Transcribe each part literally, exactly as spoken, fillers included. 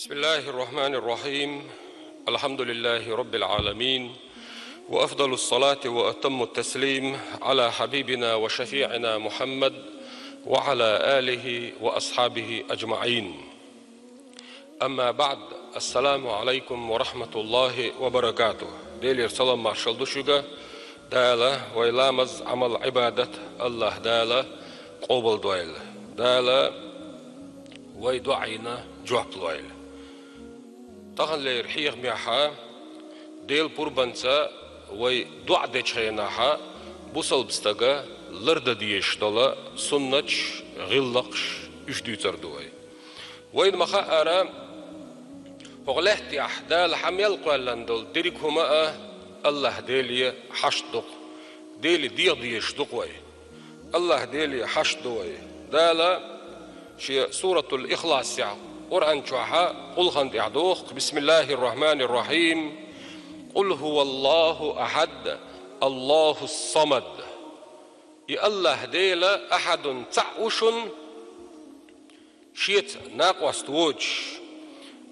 بسم الله الرحمن الرحيم. الحمد لله رب العالمين، وأفضل الصلاة وأتم التسليم على حبيبنا وشفيعنا محمد وعلى آله وأصحابه أجمعين. أما بعد، السلام عليكم ورحمة الله وبركاته. Делера салам-маршалла ду шуьга. Дала вай ламаз, Ӏамал, Ӏибадат АллахӀ Дала къобалдойла. Дала вай дуӀайна жоп лойла. Таханлера хьехамехьа, Делан пурбанца вай дуӀа дечу хенахьа, бусалба стага лардан дезаш долу суннаташ, гӀиллакхаш, уьш дуьйцур ду вай. Вайна ма-хаъара, хӀокху лаьттахь Дала хьан мел кхоьллина долу дерриг хӀума а АллахӀ Деле хьашт ду-кх. Деле деха дезаш ду-кх вай. АллахӀ Деле хьашт ду вай. Дала Шен Суратул Ихласехь, Къуръан чохьа, гӀуллакхана тӀехь доху: «Бисмиллахир-рахманир-рахим. Къул хӀуваллаху ахьад, Аллахус-самад». И АллахӀ Дела ахьадун, цхьаъ ву шуна, Шеца накъост воцуш.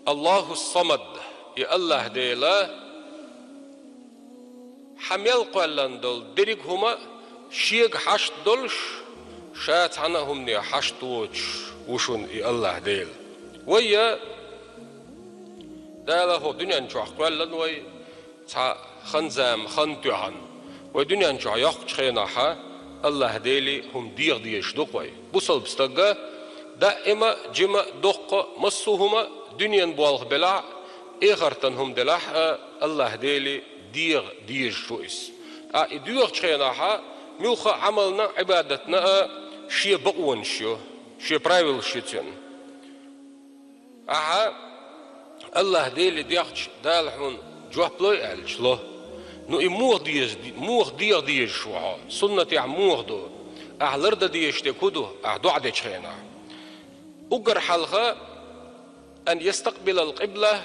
Аллахус-самад, и АллахӀ Дела хьан мел кхоьллина долу дерриг хӀума а Шега хьашт долуш, Ша цхьана а хӀумане хьашт воцуш ву шуна и АллахӀ Дела. Вай а Дала хӀокху дуьнен чохь кхоьллина вай, цхьа хан-зама, хан тоьхна. Вай дуьнен чохь йоккхучу хенахьа, АллахӀ Деле хӀума деха дезаш ду-кх вай. Бусалба стага даима а, жима а, доккха а, массо а хӀума а, дуьненан болх белахь а, эхартан хӀума делахь а, АллахӀ Деле деха дезаш ву иза. Ткъа и доьхучу хенахьа, муьлхха а Ӏамална а, Ӏибадатна а шен бакъонаш ю, шен правилаш ю цуьнан. Ахьа АллахӀ Деле дехча, Дала хьуна жоп лой аьлча, ло. Ну и муха деза, муха деха дезаш ву хьо? Суннатехь муха ду? Ахьа лардан дезаш дерг хӀун ду, ахьа доӀа дечу хенахь? Уггар хьалха: «Ан ястакъбилал къибла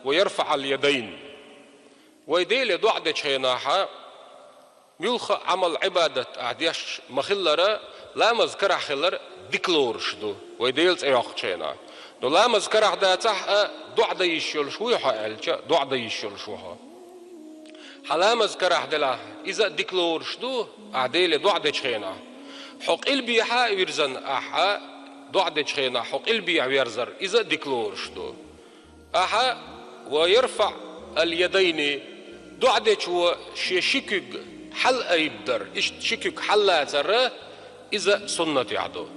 ва ярфаӀал ядайн». Вай Деле доӀа дечу хенахьа, муьлхха а Ӏамал, Ӏибадат ахьа деш ма-хиллара, ламаз карахь хилар дика лоруш ду, вай Делан цӀе йоккхучу хенахь. Но ламаз карахь дацахь а, доӀа дан йиш йолуш вуй хьо аьлча, доӀа дан йиш йолуш ву хьо. Хьан ламаз карахь делахь, иза а дика лоруш ду, ахьа Деле доӀа дечу хенахь. Хьо къилбехьа а вирзина ахьа доӀа дечу хенахь, хьо къилбехьа верзар, иза а дика лоруш ду. Ахьа: «Ва ярфаӀал ядайни», доӀа дечо шен ши куьг хьалаайбадар, иштта ши куьг хьалалацар, иза суннатехь ду.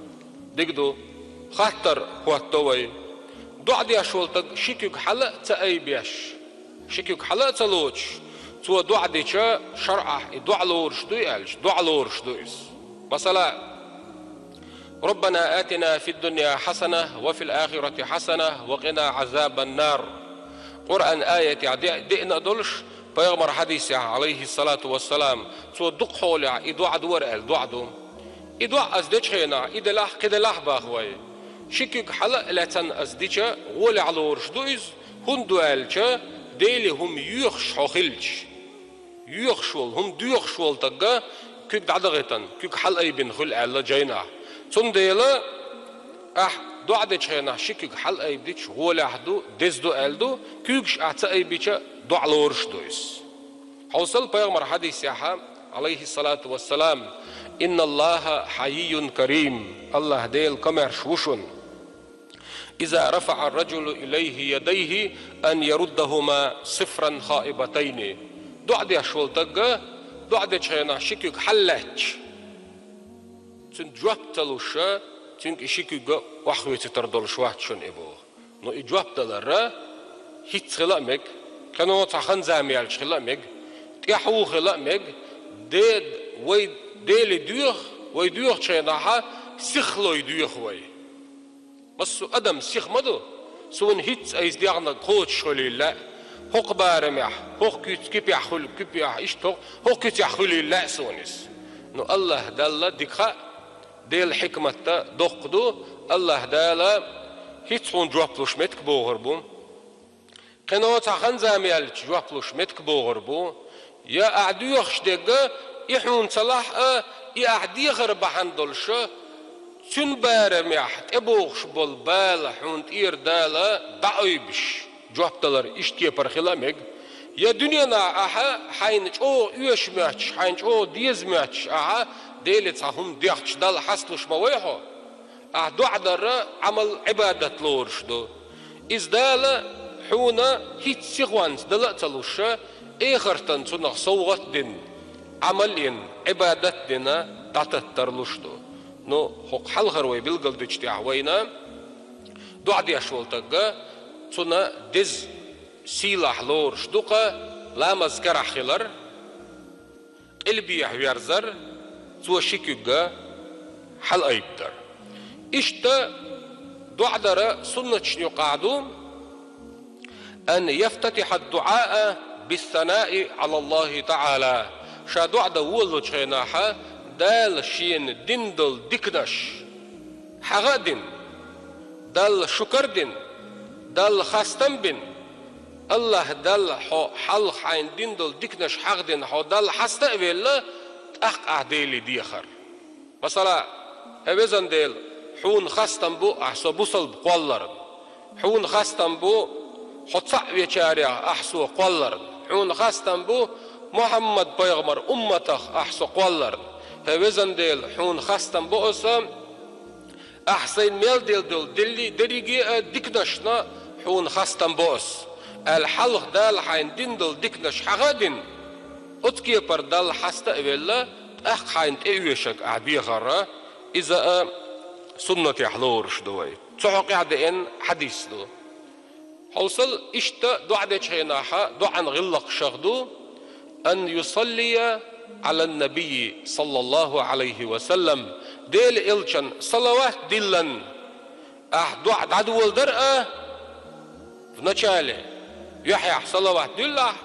Дика ду. Хаттар хӀотто вай: доӀа деш волу стаг ши куьг хьала а ца айбеш, ши куьг хьала а ца лоцуш, цо доӀа дича, шарӀахь и доӀа лоруш дуй аьлча, доӀа лоруш ду иза. Масала: «Роббана атина фид-дунья хьасана ва фил-ахирати хьасана ва къина Ӏазабан-нар». Къуръан аятехь де-, деана а долуш, пайхамар хьадисехь, Ӏалайхиссалату вассалам, цо дукха хьолехь и доӀа дора аьлла доӀа ду. И доӀа аса дечу хенахь, и делахь, кхин делахь баха вай. Ши куьг хьала а лаьцна аса дича, гӀолехь лоруш ду иза, хӀунда аьлча, Деле хӀума йоьхуш хьо хилча. Йоьхуш волу, хӀума доьхуш волу стага куьг дӀадахийтина, куьг хьалаайбина хуьлу аьлла жайнахь. Цундела ахь доӀа дечу хенахь ши куьг хьалаайбича, гӀолехь ду, деза ду аьлла ду, куьйгаш ахь ца айбича, доӀа лоруш ду иза. Хьовсал пайхамар хьадисехьа, Ӏалайхиссалату вассалам: «Инналлаха хьайийюн карим», АллахӀ Дела комаьрша ву шуна. «Иза рафаӀа ар-раджулу илайхи ядайхи ан яруддахума сифран хаибатайни». ДоӀа деш волу стага, доӀа дечу хенахь ши куьг хьалалаьцча, цуьнан жоп ца луш, цуьнга и ши куьг а охьахоьцуьйтур долуш вац шуна и боху. Ну и жоп далар хӀинцца хила а мега, кхин цхьа хан-зама яьлча хила а мега, тӀаьхьо хила а мега, де-, вай Деле доьху, вай доьхучу хенахьа сихлой доьху вай. Массо а адам сиха ма ду, суна хӀинцца айса дегӀнаг кхочуш хуьлийла лаьа, хӀокху барамехь, хӀокху куьц-, куьпехь хуьлу, куьпехь иштта хӀокху, хӀокху куьцехь хуьлийла лаьа суна иза. Ну, АллахӀ Далла дика хаьа, Делан хьикмат доккха ду, АллахӀ Дала хӀинцца хьуна жоп луш меттиг богӀур бу. Кхин цхьа хан-зама яьлча жоп луш меттиг богӀур бу. Я ахь доьхуш дерг, и хьуна ца лахь а, и ахь дехар бахьана долуш, Цуьнан барамехь тӀебогӀуш болу бала хьуна тӀера Дала дӀаайбеш, жоп далар иштта кепара хила а мега. Я дуьненахь ахьа хьайна чӀогӀа оьшуш моьттуш, хьайна чӀогӀа деза моьттуш ахьа Деле цхьа хӀума дехча, Далла хьасталуш ма вай хьо. Ахь доӀа дарра Ӏамал, Ӏибадат лоруш ду. Иза Дала хьуна хӀинцца сихонца дала а ца луш, эхартан цунах совгӀат а дина, Ӏамал а йина, Ӏибадат а дина, дӀататтар луш ду. Ну, хӀокху хьалхара вай билгалдича тӀехь вайна, доӀа деш волу стаг, цунна деза сийлахь лоруш ду-кх ламаз карахь хилар, къилбехьа верзар, цо ши куьг хьалаайбадар. Иштта доӀа дар суннаташна юкъахь ду: «Ан яфтатихьа ад-дуӀаа бис-санаи Ӏала Аллахи таӀала». Ша доӀа дан волалучу хенахь Дала шена дина долу диканаш хьагӀа а дина, Далла шукар а дина, Далла хастам а бина, Аллах, Далла, хьо хьалха хьайна дина долу диканаш хьагӀ а дина, хьо Далла хьаста а велла, тӀаккха ахь Деле дехар. Масала, хӀай везан Дела, хьуна хастам бу ахь со бусалба кхолларна. Хьуна хастам бу хьо цхьаъ вечарех ахь со кхолларна. Хьуна хастам бу Мухьаммад-пайхамар умматах ахь со кхолларна. ХӀай везан Дела, хьуна хастам бу аса ахь сайна мел делла долу делли дерриге а диканашна, хьуна хастам бо ас, аьлла, хьалха Дала хьайна дина долу диканаш хьагӀа а дина, оцу кепара Далла хьаста а велла, тӀаккха хьайна тӀеоьшург ахь дехар, иза а суннатехь лоруш ду вай. Цу хьокъехь деана хьадис ду. Хьовсал, иштта доӀа дечу хенахь доӀан гӀиллакхашах ду: «Ан юсаллия Ӏалан-набийи, саллаллаху Ӏалайхи ва саллам», Делан элчанна салават диллина. Ахь доӀа дӀадоладар а, вначале, юьхьехь салават дуьллахь,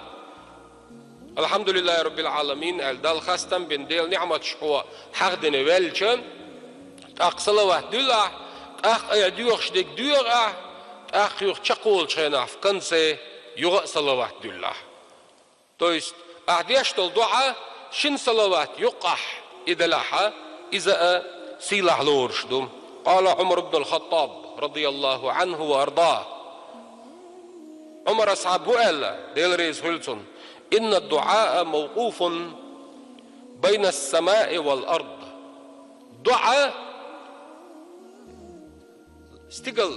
«Алхьамдулиллахи Раббил Ӏаламин», аьлла, Далла хастам бина, Делан ниӀматаш хьо хьагӀдина ваьлча, тӀаккха салават дуьллахь, тӀаккха айхьа доьхуш дерг доьху ахь, тӀаккха юха чекхволучу хенахь в конце юха а салават дуьллахь. То есть, ахь деш долу доӀа шина салават юккъахь и делахь, иза а сийлахь лоруш ду. Къала Ӏумар ибн ал-Хаттаб, радияллаху Ӏанху ва арда. Ӏумар асхьаб ву аьлла, Дела реза хуьлу цунна: «Инна ад-дуӀаа мавкъуфун байна ас-самаи вал ард». ДоӀа стигал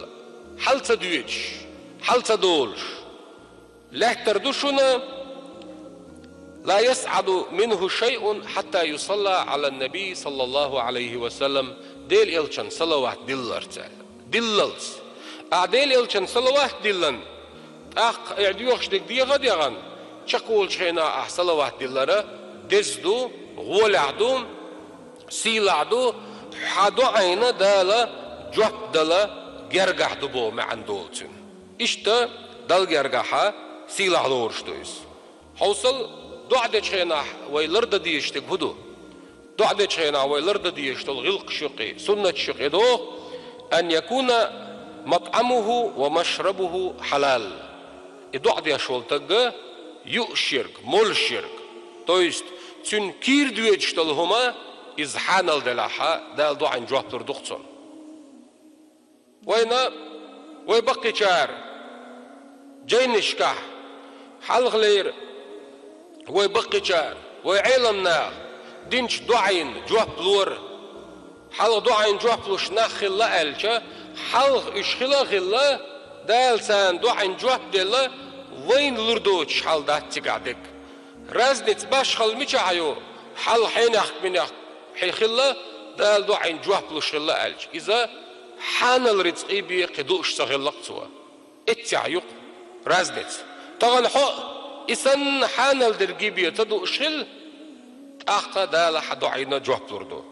хьал ца доьдуш, хьал ца долуш, лаьттар ду шуна, «ла ясӀаду минху шайъун хьатта юсалла Ӏалан-набий, саллаллаху Ӏалайхи ва саллам», Делан элчанна салават диллалц аьлла. Диллалц. Ахь Делан элчанна салават диллина, тӀаккха айхьа доьхуш дерг деха а дехна, чекхволучу хенахь ахь салават диллар деза ду, гӀолехь ду, сийлахь ду, хьан доӀайна Дала жоп дала гергахь ду боху маьӀна долу цуьнан. Иштта Далла гергахь сийлахь лоруш ду иза. Хьовсал, доӀа дечу хенахь вай лардан дезаш дерг хӀун ду? ДоӀа дечу хенахь вай лардан дезаш долу гӀиллакхаш юкъе, суннаташ юкъе догӀу: «Ан якуна матӀамуху ва машрабуху хьалал». И доӀа деш волу стаг юуш ерг, молуш ерг, то есть цуьнан кийра доьдуш долу хӀума, иза хьанал делахь, Дала доӀайн жоп лур ду-кх цунна. Вайна, вай баккхийчара жайнашкахь хьалхалера вай баккхийчара, вай Ӏеламнаха динчу доӀийн жоп лора. Хьалха доӀийн жоп луш нах хилла аьлча, хьалха уьш хила а хилла, Дала царна доӀийн жоп делла, вайна лур доцуш хьал дац цигахь дерг. Разница башхалла мичахь ю, хьалха хьенехк-минехк хье хилла, Дала доӀийн жоп луш хилла аьлча, иза хьанал рицкъий бен кхин дууш ца хилла-кх цо. Эццехь ю-кх разница. Тахана хьо а и санна хьанал дерг бен ца дууш хила, тӀаккха Дала хьан доӀийн жоп лур ду.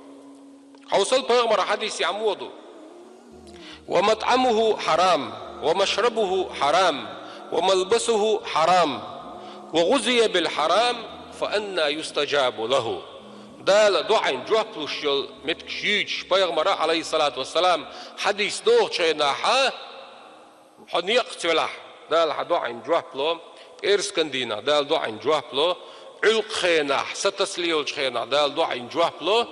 Хьовсал, пайхамаран хьадисехь ма ду: «Ва матӀамуху хьарам, ва машрабуху хьарам, ва малбасуху хьарам, ва гӀузия бил хьарам, фа анна юстаджабу лаху». Дала доӀайн жоп луш йолу меттигаш юьйцуш, пайхамара, Ӏалайхиссалату вассалам, хьадис дохучу хенахь, хьо некъаца велахь, Дала хьан доӀайн жоп ло, пӀераскан дийнахь Дала доӀайн жоп ло, Ӏуьллучу хенахь, са тасалелачу хенахь Дала доӀайн жоп ло,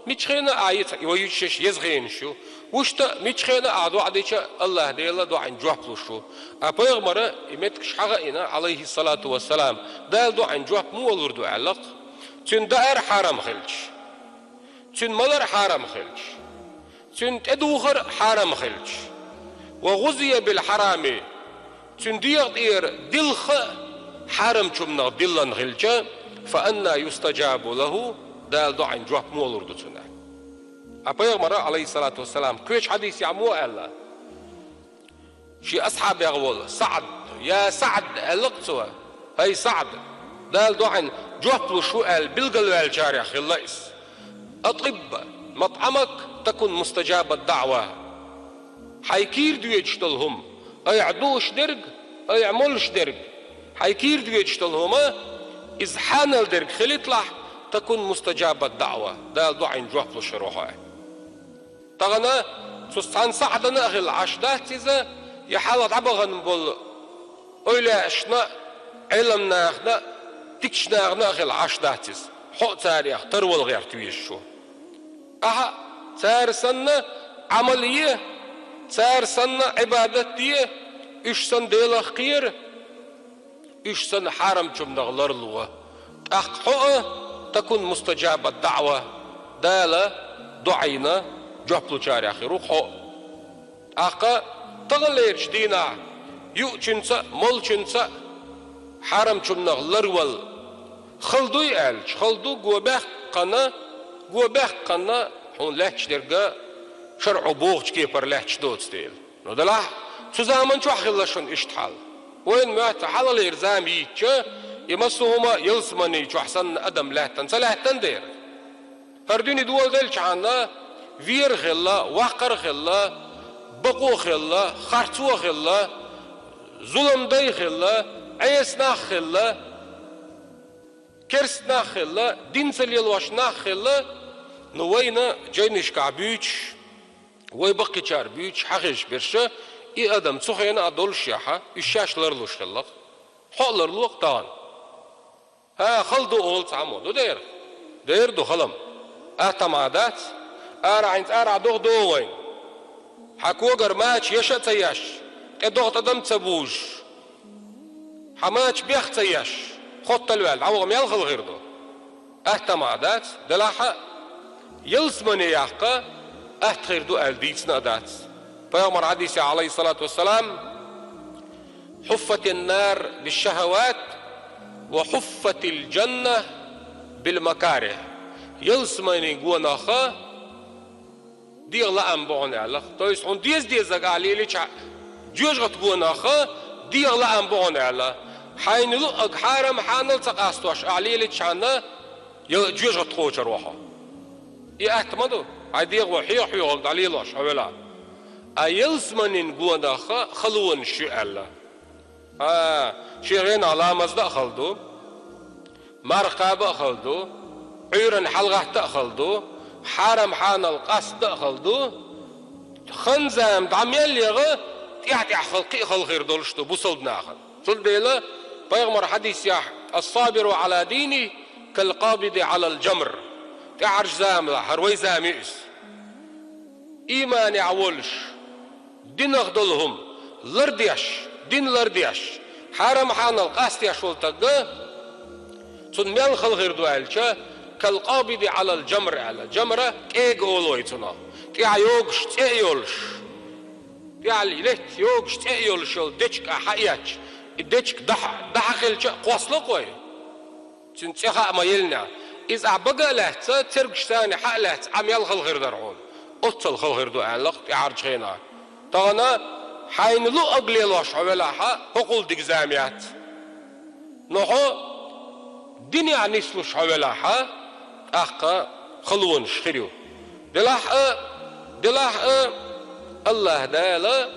Мичхьа хенахь а йиц-, вай йиц шеш еза хенаш ю. Вуьшта мичхьа хенахь а доӀа дича, АллахӀ Дала доӀина жоп луш ву. А пайхамара и меттигаш хьахаийна, Ӏалайхи ссалату вассалам, Дала доӀина жоп муха лур ду аьлла-кх? Цуьнан даар хьарам хилча, цуьнан малар хьарам хилча, цуьнан тӀедухар хьарам хилча, ва гӀузия бил хьарами, цуьнан дегӀа тӀера дилха а хьарамчунах диллина хилча, фа анна юстаджабу лаху, Дала доӀина жоп муха лур ду цунна? А пайхамара, Ӏалайхи ссалату вассалам, кхечу хьадисехь муха аьлла? Шен асхьабех волу СаӀд, я СаӀд, аьлла-кх цо, хӀай СаӀд, Дала доӀина жоп луш ву аьлла билгалваьллачарех хилла иза. Атъиб матӀамак такун мустаджабад даӀва. Хьайн кийра доьдуш долу хӀума, айхьа дууш дерг, айхьа молуш дерг, хьайн кийра доьдуш долу хӀума, иза хьанал дерг хилийталахь, такун мустаджабад даӀва, Дала доӀина жоп луш хир ву хьо. Тахана цу цхьана СаӀдана а хилла Ӏаш дац иза, я хьалха дӀабахана болу эвлаяашна а, Ӏеламнахана а, дикачу нахана а хилла Ӏаш дац иза. Хьо а царех тарвала гӀерта везаш ву. Ахьа а цара санна Ӏамал е, цара санна Ӏибадат де, уьш санна Делах кхера, уьш санна хьарамчунах ларло. ТӀаккха хьо а, такун мустаджабад даӀва, Дала доӀина жоп лучарех хир ву хьо а. ТӀаккха таханлерчу дийнахь юучуьнца а, молучуьнца а хьарамчунах ларвала хала дуй аьлча, хала ду, го баьккхина, го баьккхина хьуна лаьтташ дерг а шарӀо бохучу кепара лаьтташ доцу дела. Ну, делахь, цу заман чохь хилла шуна иштта хьал. Вайна моьтту хьалхалера зама йийцча, и массо а хӀума ялсамани чохь санна адам лаьттина ца лаьттина дера. ХӀара дуьне доладелчхьана, вер а хилла, ваккхар а хилла, бакъо а хилла, харцо а хилла, зуламдай а хилла, Ӏеса нах а хилла, керста нах а хилла, дин ца лелош нах а хилла, ну, вайна жайнашкахь буьйцуш, вай баккхийчара буьйцуш хьан хезаш берш, и адам цу хенахь а доллушехь, уьш шаьш ларлуш хилла-кх. Хьо а ларло-кх тахана. ХӀа, хала ду олу цхьаммо, ду дера? Дера ду хала-м. Атта ма дац? Арахь хӀинца арахь догӀа догӀу вайна. Хьан когара мача еша а ца еш, тӀе догӀа тӀадам а ца бужуш, хьан мача бех а ца еш, хоттал ваьлла, дӀаваха мел хала хир ду? Атта ма дац, делахь а, ялсамане яккха атта хир ду аьлла дийцина а дац. Пайхамар хьадисехь, Ӏалайхи ссалату вассалам: «Хьуффатин нар бишшахават, ва хьуффатил джанна бил макарих». Ялсаманин гонах а дегӀан лаам бу хьуна аьлла. То есть хьуна деза-дезарг ахь лелийча, жоьжахатин гонах а дегӀан лаам бу хьуна аьлла. Хьайна луъург хьарам-хьанал ца къастош ахь лелийчхьана, я жоьжахатин кхочур ву хьо. И атта ма ду, хьайн дегӀо хьеха-хьоьхург дӀалелош хьо велахь. А ялсаманин гонах а халонаш ю аьлла. А, шен гӀенах ламаз дан а хала ду, марха кхаба а хала ду, Ӏуьйранна хьалагӀатта а хала ду, хьарам-хьанал къаста а хала ду, хан-зама дӀа мел яха, тӀаьхь-тӀаьхьа хала, кхин а хала хир долуш ду бусалба нахана. Цундела пайхамар хьадисехь: «Ас-сабиру Ӏала дини кал-къабиди Ӏалал джамр». ТӀаьхьарчу заманахь, хӀара вай зама ю иза. Ийманехь волуш, динах долу хӀума лардеш, дин лардеш, хьарам-хьанал къастеш волу стаг, цунна мел хала хир ду аьлча, кал-къабиди Ӏалал джамр аьлла. Джамра кӀега олу вай цунах. ТӀехь йогуш цӀе а йолуш, тӀехь летта йогуш цӀе а йолуш йолу дечиг ахь хьаэцча, и дечиг дахьа, дахьа хилча а кхоссало-кх вай. Цуьнан цӀе хаа ма еллинехь, иза ахь бага а лаьцна, цергаш царна хьа а лаьцна, Ӏа мел хала хир дара хьуна. Оццул хала хир ду аьлла-кх тӀаьхьарчу хенахь. Тахана хьайна луъург лелош хьо велахь а, хӀокхул дика зама яц. Но хьо динехь нислуш хьо велахь а, тӀаккха халонаш хир ю. Делахь а, делахь а, АллахӀ Дала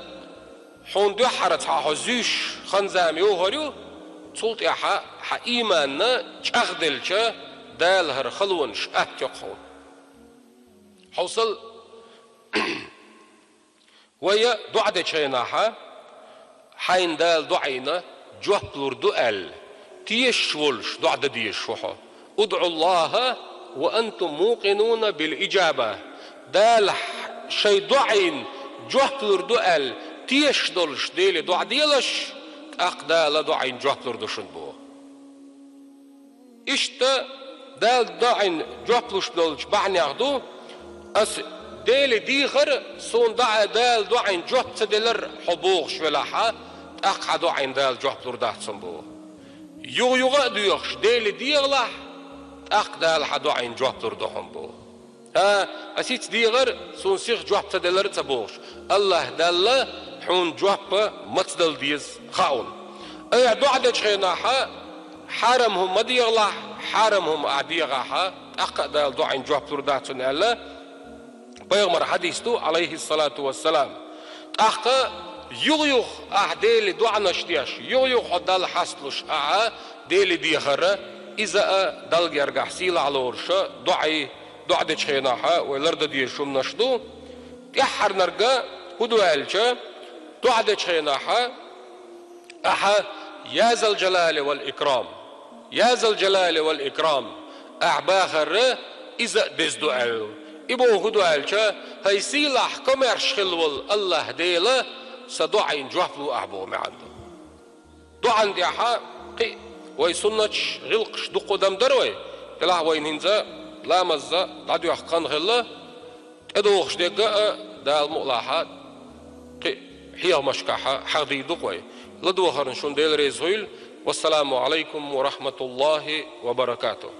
хьуна дуьххьара цхьа хьо зуьйш хан-зама йохур ю, цул тӀаьхьа хьан ийманна чӀагӀделча, Дала хӀара халонаш атта йо-кх хьуна. Хьовсал, вай а доӀа дечу хенахь а, хьайна Дала доӀина жоп лур ду аьлла, тешаш волуш доӀа дан дезаш ву хьо. «УдӀу Аллаха وأنتم موقنون بالإجابة. Дала шайн доӀийн жоп лур ду аьлла тешаш долуш Деле доӀа делаш, тӀаккха Дала доӀийн жоп лур ду шуна боху. Иштта Дала доӀийн жоп луш долчу бахьанех ду, ас Деле дехар, суна доӀа, Дала доӀийн жоп ца делар хьо бохуш велахьа, тӀаккха хьан доӀийн Дала жоп лур дац хьуна боху. Юха-юха а доьхуш, Деле дехалахь, тӀаккха Дала хьан доӀийн жоп лур ду хьуна боху. ХӀа, ас хӀинца дехар, суна сиха жоп ца делар а ца бохуш, АллахӀ Далла хьуна жоп маца дала деза хаьа хьуна. Айхьа доӀа дечу хенахьа, хьарам хӀума ма дехалахь, хьарам хӀума ахь дехахьа, тӀаккха а Дала доӀийн жоп лур дац хьуна аьлла, пайхамар хьадис ду, Ӏалайхиссалату вассалам. ТӀаккха юха-юха ахь Деле доӀанаш деш, юха-юха хьо Далла хьасталуш ахьа Деле дехара, иза а Далла гергахь сийлахь лоруша доӀий, доӀа дечу хенахьа вай лардан дезаш хӀуманаш ду. ТӀаьххьарнарга хӀун ду аьлча, доӀа дечу хенахьа, ахьа, я Зал Джалали вал Икрам, я Зал Джалали вал Икрам, ахь бахарра, иза а деза ду аьлла. И боху хӀун ду аьлча, хӀай сийлахь, комаьрша хилла волу АллахӀ Дела, сан доӀийн жоп лу ахь боху маьӀна ду. ДоӀан тӀехьа кхин а вай суннаташ, гӀиллакхаш дуккха дам дара вай, делахь вайна хӀинца ламазза дӀадоьхка хан хилла, тӀедогӀуш дегга а Дала мукъалахьа кхин а хьехамашкахьа хьахдийр ду-кх вай. ЛадогӀарна шуна Дела реза хуьйла. Вассаламу Ӏалайкум ва рахьматуллахӀи ва баракатухӀ.